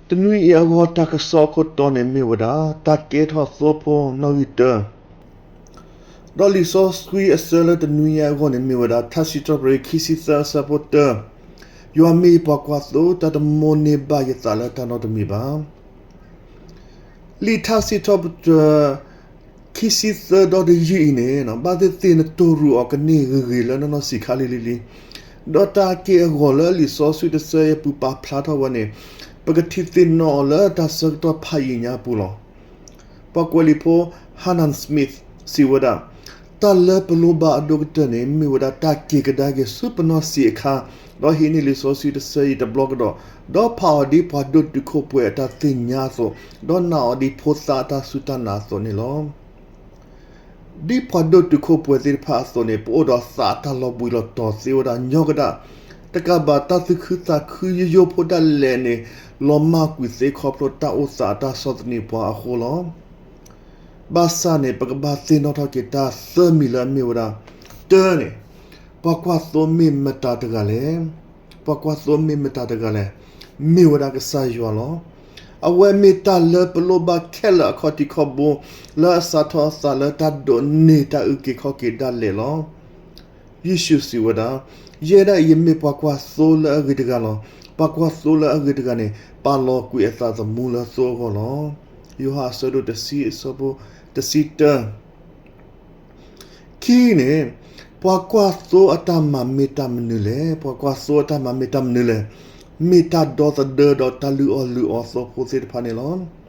တနွံအံၤအဂီၢ် တၢ်ကစီၣ်အခိၣ်တီန့ၣ်မ့ၢ်ဝဲဒၣ် တၢ်ကဲထီၣ်သိဖိနီၣ်ဂံၢ်တၢ, ဒီးလံာ်စီဆှံအဆၢလၢတနွံအံၤအဂီၢ်န့ၣ်မ့ၢ်ဝဲဒၣ် ထါစံးထီၣ်ပတြၢၤ ခံဆံသၢ အဆၢဖိတၢ, ယွၤမ့ၢ်ယပှၤကွၢ်သိ, တၢ်တမိၣ်န့ၢ်ဘၣ်ယသးလၢတၢ်နီတမံၤဘၣ်. လံာ်ထါစံးထီၣ်ပတြၢၤ ခံဆံသၢ ဒီတယုၢ်အံၤန့ၣ် ဘၣ်သ့ၣ်သ့ၣ်နတိၢ်ရူးအီၤကန့ၢ်ဂ့ၤဂ့ၤလၢနီၢ်နီၢ်ဆံးခါလံလံလံ. ဒီးတၢ်က့ၢ်အဂီၤလၢလံာ်စီဆှံတဆၢအံၤအပူၤပာ်ဖျါထီၣ်ဝဲန့ၣ် ပကထံၣ်သ့ၣ်နီၣ်အီၤလၢတၢ်ဆၢကတီၢ်ဖးယံာ်ညါအပူၤလီၤ. ပှၤကွဲးလံာ်ဖိ Hannah Smith စံးဝဲဒၣ်, တၢ်လၢပလိၣ်ဘၣ်အဒိၣ်ကတၢၢ်န့ၣ် မ့ၢ်ဝဲဒၣ်တၢ်က့ၤကဒါက့ၤဆူပနီၢ်ဆံးအခါ, ဒီးဟံးန့ၢ်လံာ်စီဆှံတဆၢအံၤတဘျီကဒီး, ဒီးဖးအီၤဒ်ပှၤဒိၣ်တုာ်ခိၣ်ပှဲၤအတၢ်သ့ၣ်ညါအသိး, ဒီးနာ်အီၤဒ်ဖိသၣ်အတၢ်စူၢ်တၢ်နာ်အသိးန့ၣ်လီၤ. ဒ်ပှၤဒိၣ်တုာ်ခိၣ်ပှဲၤသ့ၣ်တဖၣ်အသိးန့ၣ် ပအိၣ်ဒီးသးအတၢ်လီၤဘှံးလီၤတီၤသ့ဝဲဒၣ်ညီကဒၣ်, တကးဘၣ်တၢ်သူၣ်ခုသးခုယိယိဖိဒၣ်လဲာ်န့ၣ် လီၤမၢ်ကွံာ်သ့ခီဖျိတၢ်အိၣ်သးအတၢ်ဆီၣ်သနံးပှၤအဃိလီၤ. ဘၣ်ဆၣ်န့ၣ် ပကဘၣ်သ့ၣ်နီၣ်ထီၣ်က့ၤတၢ်သၢမံၤလၢအမ့ၢ်ဝဲဒၣ်, တၢန့ၣ်, ပှၤကွၢ်သိမ့ၢ်မတၤတဂၤလဲၣ်. ပှၤကွၢ်သိမ့ၢ်မတၤတဂၤလဲၣ်. မ့ၢ်ဝဲဒၣ်ကစၢ်ယွၤလီၤ. အဝဲမ့ၢ်တၢ်လၢပလိၣ်ဘၣ်ခဲလၢာ်အခီၣ်ထံးခီၣ်ဘိ လၢအစးထီၣ်အသးလၢတၢ်ဒိးန့ၢ်တၢ်အုၣ်က့ၤခီၣ်က့ၤဒၣ်လဲာ်လီၤ. ယ့ၣ်ၡူးစံးဝဲဒၣ်, ယဲဒၣ်အံၤယမ့ၢ်ပှၤကွၢ်သိလၢအဂ့ၤတဂၤလီၤ. ပှၤကွၢ်သိလၢအဂ့ၤတဂၤန့ၣ် ပာ်လီၤကွံာ်အသးသမူလၢသိအဂီၢ်လီၤ. ယိၤဟၣ်အဆၢဒိၣ်တဆံအဆၢဖိတဆံတၢ ခံန့ၣ်, ပှၤကွၢ်သိအတၢ်မၤမ့ၢ်တၢ်မနုၤလဲၣ်. ပှၤကွၢ်သိအတၢ်မၤမ့ၢ်တၢ်မနုၤလဲၣ်. မ့ၢ်တၢ်ဒီသဒၢဒီးတၢ်လုၢ်အီၣ်လုၢ်အီသိဖိသ့ၣ်တဖၣ်န့ၣ်လီၤ.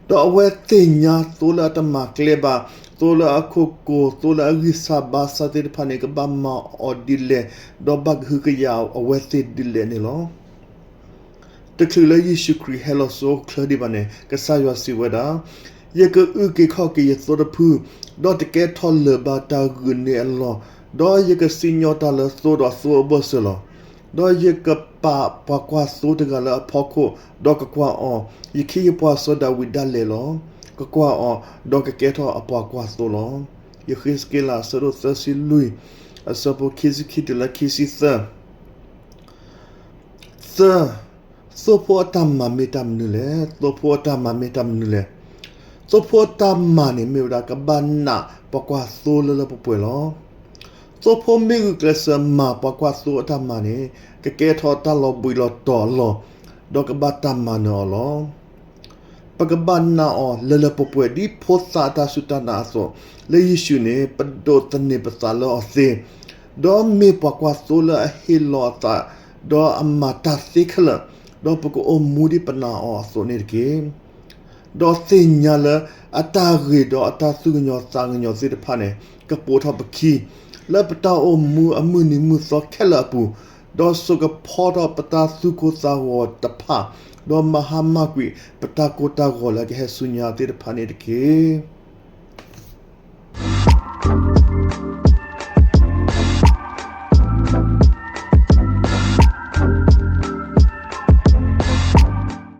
ဒီးအဝဲသ့ၣ်ညါသိလၢအတမၤကျဲဘၣ်, သိလၢအခိၣ်ကိၤ, သိလၢအဂံၢ်စၢ်ဘါစၢ်သ့ၣ်တဖၣ်န့ၣ် ကဘၣ်မၤအီၤဒ်လဲၣ်, ဒီးဘၣ်ကဟုကယာ်အဝဲသ့ၣ်ဒ်လဲၣ်န့ၣ်လီၤ. တချုးလၢယ့ၣ်ၡူးခရံာ်ဟဲလီၤဆူအိၣ်ချၢဒံးဘၣ်န့ၣ် ကစၢ်ယွၤစံးဝဲဒၣ်, ယကအုၣ်က့ၤခီၣ်က့ၤယသိတဖု, ဒီးတကဲထီၣ်လၢၤဘၣ်တၢ်ဂုာ်န့ၢ်အလီၢ်, ဒီးယကစံၣ်ညီၣ်တၢ်လၢသိဒီးသိအဘၢၣ်စၢၤလီၤ. ဒီးယကပာ်ပှၤကွၢ်သိတဂၤလၢအဖီခိၣ်, ဒီးကကွၢ်အီၤ, ယခ့ယပှၤစီၤဒၤဝံးဒၣ်လဲာ်လီၤ. ကကွၢ်အီၤ, ဒီးကကဲထီၣ်အပှၤကွၢ်သိလီၤ. ယဃ့းစက့လးအဆၢဒိၣ်သၢဆံလွံၢ်, အဆၢဖိခံဆံခံတုၤလၢခံဆံသၢ သၢ, သိဖိအတၢ်မၤမ့ၢ်တၢ်မနုၤလဲၣ်. သိဖိအတၢ်မၤမ့ၢ်တၢ်မနုၤလဲၣ်. သိဖိအတၢ်မၤန့ၣ်မ့ၢ်ဝဲဒၣ် ကဘၣ်နာ်ပှၤကွၢ်သိလၢလၢပှဲၤပှဲၤလီၤ. သိဖိမ့ၢ်ဂုာ်ကျဲးစၢးမၤပှၤကွၢ်သိအတၢ်မၤန့ၣ် ကကဲထီၣ်တၢ်လီၤဘှံးလီၤတီၤအလီၢ်, ဒီးကဘၣ်တၢ်မၤနၢၤအီၤလီၤ. ပကဘၣ်နာ်အီၤလၢလၢပှဲၤပှဲၤ ဒ်ဖိသၣ်အတၢ်စူၢ်တၢ်နာ်အသိး, လၢယ့ၣ်ၡူးန့ၣ် ပဒိးသန့ၤပသးလၢအီၤသ့, ဒီးမ့ၢ်ပှၤကွၢ်သိလၢအဟ့ၣ်လီၤအသး, ဒီးအမၤတၢ်သ့ခဲလၢာ်, ဒီးပကအိၣ်မူဒ်ပနာ်အီၤအသိးန့ၣ်တက့ၢ်. ဒီးသ့ၣ်ညါလၢအတၢ်ဂ့ၤဒီးအတၢ်သူၣ်ကညီၤသးကညီၤသ့ၣ်တဖၣ်န့ၣ် ကပိာ်ထီၣ်ပခံ, လၢပတၢ်အိၣ်မူအမုၢ်နံၤမုၢ်သီခဲလၢာ်အပူၤ, ဒီးစိာ်ကဖီထီၣ်ပတၢ်သူၣ်ကိၢ်သးဂီၤတဖၣ်, ဒီးမၤဟါမၢ်ကွံာ်ပတၢ်ကိၢ်တၢ်ဂီၤလၢကဟဲဆူညါသ့ၣ်တဖၣ်န့ၣ်တက့ၢ်.